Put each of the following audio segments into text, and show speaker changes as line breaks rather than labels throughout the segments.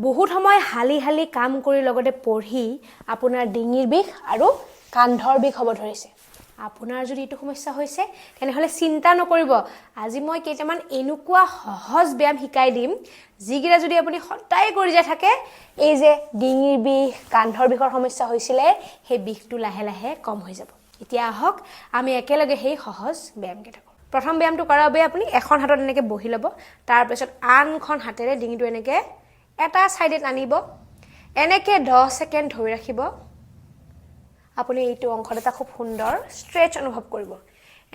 বহুত সময় হালি হালি কাম কৰি লগতে পঢ়ি আপোনাৰ ডিঙিৰ বিষ আৰু কান্ধৰ বিষ হ'ব ধৰিছে। আপোনাৰ যদি এইটো সমস্যা হৈছে, তেনেহ'লে চিন্তা নকৰিব। আজি মই কেইটামান এনেকুৱা সহজ ব্যায়াম শিকাই দিম, যিকেইটা যদি আপুনি সদায় কৰি যাই থাকে, এই যে ডিঙিৰ বিষ, কান্ধৰ বিষৰ সমস্যা হৈছিলে, সেই বিষটো লাহে লাহে কম হৈ যাব। এতিয়া আহক, আমি একেলগে সেই সহজ ব্যায়ামকেইটা কৰোঁ। প্ৰথম ব্যায়ামটো কৰাৰ বাবে আপুনি এখন হাতত এনেকৈ বহি ল'ব। তাৰপিছত আনখন হাতেৰে ডিঙিটো এনেকৈ এটা ছাইডে টানিব। এনেকৈ 10 ছেকেণ্ড ধৰি ৰাখিব। আপুনি এইটো অংশত এটা খুব সুন্দৰ ষ্ট্ৰেচ অনুভৱ কৰিব।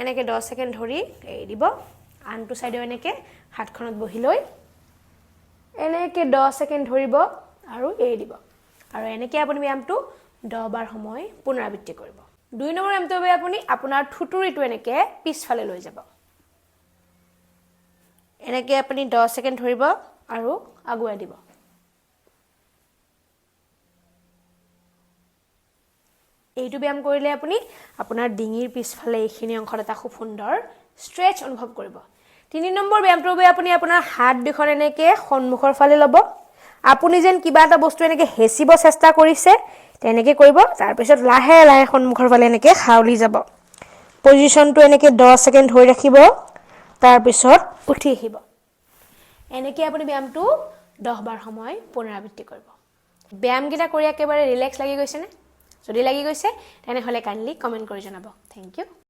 এনেকৈ 10 ছেকেণ্ড ধৰি এৰি দিব। আনটো ছাইডেও এনেকৈ হাতখনত বহি লৈ এনেকৈ 10 ছেকেণ্ড ধৰিব আৰু এৰি দিব। আৰু এনেকৈ আপুনি ব্যায়ামটো 10বাৰ সময় পুনৰাবৃত্তি কৰিব। 2 নম্বৰ ব্যায়ামটোৰ বাবে আপুনি আপোনাৰ থুতুৰিটো এনেকৈ পিছফালে লৈ যাব। এনেকৈ আপুনি 10 ছেকেণ্ড ধৰিব আৰু আগুৱাই দিব। এইটো ব্যায়াম কৰিলে আপুনি আপোনাৰ ডিঙিৰ পিছফালে এইখিনি অংশত এটা খুব সুন্দৰ ষ্ট্ৰেচ অনুভৱ কৰিব। 3 নম্বৰ ব্যায়ামটোৰ বাবে আপুনি আপোনাৰ হাত দুখন এনেকৈ সন্মুখৰ ফালে ল'ব। আপুনি যেন কিবা এটা বস্তু এনেকৈ হেঁচিব চেষ্টা কৰিছে, তেনেকৈ কৰিব। তাৰপিছত লাহে লাহে সন্মুখৰ ফালে এনেকৈ হাউলি যাব। পজিশ্যনটো এনেকৈ 10 ছেকেণ্ড ধৰি ৰাখিব, তাৰপিছত উঠি আহিব। এনেকৈ আপুনি ব্যায়ামটো 10বাৰ সময় পুনৰাবৃত্তি কৰিব। ব্যায়ামকেইটা কৰি একেবাৰে ৰিলেক্স লাগি গৈছেনে? যদি লাগি গৈছে, তেনেহ'লে কাইণ্ডলি কমেণ্ট কৰি জনাব। Thank you.